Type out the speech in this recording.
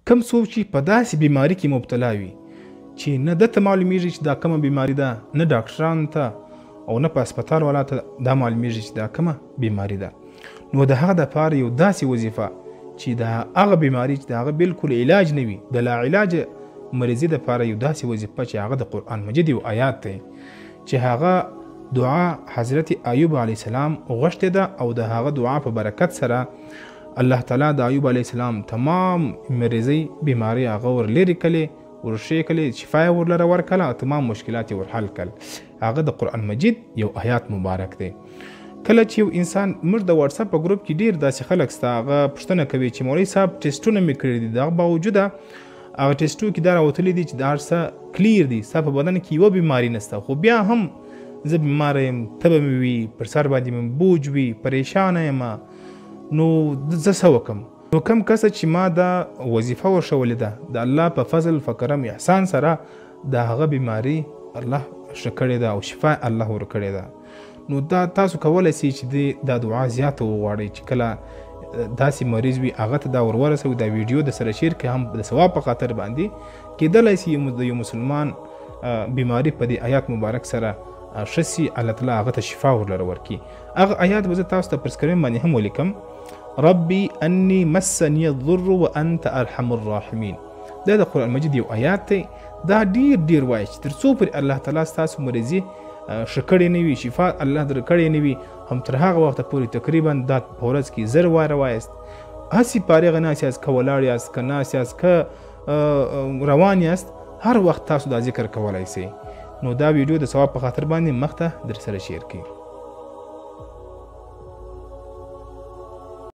کوم څوک چې په داسې بیماری کې مبتلا وي چې نه ده ته معلومیږي چې دا کومه بیماری ده، نه ډاکټرانو ته او نه په هسپتال والا ته دا معلومیږي چې دا کومه بیماری ده، نو د هغه دپاره یو داسې وظیفه چې د هغه بیماری چې د هغه بالکل علاج نه وي، د لا علاج مریضي دپاره یو داسې وظیفه چې هغه د قرآن مجید یو آیات دی چې هغه دعا حضرت ایوب علیه السلام غوښتې ده او د هغه دعا په برکت سره الله تعالی د ایوب علیه السلام تمام مریضي بیماری هغه ور لرې کړې، ور ښې کړې، شفا یې ورلره ورکړه او تمام مشکلات یې ور حل کړل. هغه د قرآن مجید یو آیات مبارک دی. کله چې یو انسان، موږ د واتساپ په ګروپ کې ډېر داسې خلک سته، هغه پوښتنه کوي چې مولوي صاحب ټیسټونه مې کړي دي، د هغه باوجوده هغه ټیسټو کې دا راوتلي دي چې دا هر څه clear دي، ستا په بدن کې یوه بیماري نشته، خو بیا هم زه بیماره یم، تبه مې وي، پر سر باندې مې بوج وي، پریشانه یم، نو زه څه وکړم؟ نو کوم کس چې ما دا وظیفه ورښولې ده، د الله په فضل فکرم احسان سره د هغه بیماري الله ښه کړې ده او شفا الله ورکړې ده. نو دا تاسو کولی سئ چې دا دعا زیاته وغواړئ چې کله داسې مریض وي هغه ته دا ور ورسوئ، دا ویډیو د سره share کړئ، هم د ثواب په خاطر باندې کېدلی سي د یو مسلمان بیماري په دې آیات مبارک سره ښه سي، الله تعالی هغه ته شفا ورلره ورکړي. هغه آیات به زه تاسو ته پر screen باندې هم ولیکم، ربي اني مسني الضر وانت ارحم الراحمین. دا د قرآن مجید یو آیات دی، دا ډیر ډیر وایي چې تر څو پورې الله تعالی ستاسو مریضي ښه کړې نه وي، شفا الله درکړې نه وي، هم تر هغه وخته پورې تقریبا دا په ورځ کې 1000 واره وایاست. هسې فارغه ناست یاست، که ولاړ یاست، که ناست یاست، که روان یاست، هر وخت تاسو دا ذکر کولی سئ. نو دا ویډیو د ثواب په خاطر باندې مخته در سره share کړئ.